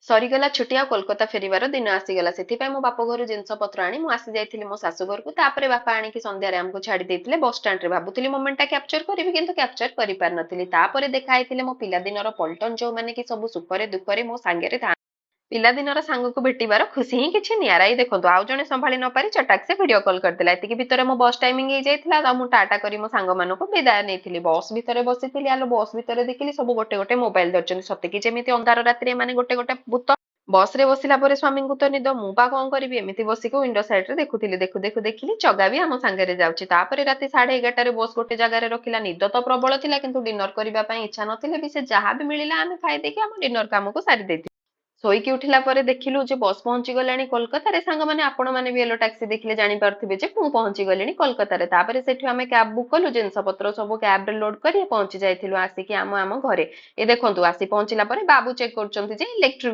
ସରିଗଲା ଛୁଟି ଆଉ କୋଲକାତା ଫେରିବାର ଦିନ ଆସିଗଲା। ସେଥିପାଇଁ ମୋ ବାପ ଘରୁ ଜିନିଷ ପତ୍ର ଆଣି ମୁଁ ଆସି ଯାଇଥିଲି ମୋ ଶାଶୁ ଘରକୁ। ତାପରେ ବାପା ଆଣିକି ସନ୍ଧ୍ୟାରେ ଆମକୁ ଛାଡି ଦେଇଥିଲେ ବସ୍ ଷ୍ଟାଣ୍ଡରେ। ଭାବୁଥିଲି ମୋମେଣ୍ଟଟା କ୍ୟାପଚର କରିବି, କିନ୍ତୁ କ୍ୟାପଚର କରିପାରିନଥିଲି। ତାପରେ ଦେଖା ହେଇଥିଲେ ମୋ ପିଲାଦିନର ପଲଟନ, ଯୋଉମାନେ କି ସବୁ ସୁଖରେ ଦୁଃଖରେ ମୋ ସାଙ୍ଗରେ ଥାନ୍ତି। ପିଲାଦିନର ସାଙ୍ଗକୁ ଭେଟିବାର ଖୁସି ହିଁ କିଛି ନିଆରା। ଏଇ ଦେଖନ୍ତୁ, ଆଉ ଜଣେ ସମ୍ଭାଳି ନ ପାରି ଚଟାକ ସେ ଭିଡିଓ କଲ୍ କରିଦେଲା। ଏତିକି ଭିତରେ ମୋ ବସ୍ ଟାଇମିଂ ହେଇଯାଇଥିଲା ଆଉ ମୁଁ ଟାଟା କରି ମୋ ସାଙ୍ଗମାନଙ୍କୁ ବିଦାୟ ନେଇଥିଲି। ବସ୍ ଭିତରେ ବସିଥିଲି। ଆଲୋ, ବସ୍ ଭିତରେ ଦେଖିଲି ସବୁ ଗୋଟେ ଗୋଟେ ମୋବାଇଲ ଧରିଛନ୍ତି, ସତେକି ଯେମିତି ଅନ୍ଧାର ରାତିରେ ଏମାନେ ଗୋଟେ ଗୋଟେ ଭୂତ। ବସରେ ବସିଲା ପରେ ସ୍ୱାମୀଙ୍କୁ ତ ନିଦ, ମୁଁ ବା କଣ କରିବି? ଏମିତି ବସିକି ୱିଣ୍ଡୋ ସାଇଡରେ ଦେଖୁଥିଲି। ଦେଖୁ ଦେଖୁ ଦେଖିଲି ଚଗା ବି ଆମ ସାଙ୍ଗରେ ଯାଉଛି। ତାପରେ ରାତି 11:30ରେ ବସ୍ ଗୋଟେ ଜାଗାରେ ରଖିଲା। ନିଦ ତ ପ୍ରବଳ ଥିଲା, କିନ୍ତୁ ଡିନର କରିବା ପାଇଁ ଇଚ୍ଛା ନଥିଲେ ବି ସେ ଯାହା ବି ମିଳିଲା ଆମେ ଖାଇଦେଇକି ଆମ ଡିନର କାମକୁ ସାରି ଦେଇଥିଲୁ। ଶୋଇକି ଉଠିଲା ପରେ ଦେଖିଲୁ ଯେ ବସ୍ ପହଞ୍ଚି ଗଲାଣି କୋଲକାତାରେ। ସାଙ୍ଗମାନେ, ଆପଣମାନେ ବି ୟେଲୋ ଟ୍ୟାକ୍ସି ଦେଖିଲେ ଜାଣିପାରୁଥିବେ ଯେ ମୁଁ ପହଞ୍ଚି ଗଲିଣି କୋଲକାତାରେ। ତାପରେ ସେଠୁ ଆମେ କ୍ୟାବ୍ ବୁକ୍ କଲୁ, ଜିନିଷ ପତ୍ର ସବୁ କ୍ୟାବରେ ଲୋଡ୍ କରି ପହଞ୍ଚି ଯାଇଥିଲୁ ଆସିକି ଆମ ଆମ ଘରେ। ଏ ଦେଖନ୍ତୁ, ଆସି ପହଞ୍ଚିଲା ପରେ ବାବୁ ଚେକ୍ କରୁଛନ୍ତି ଯେ ଇଲେକ୍ଟ୍ରିକ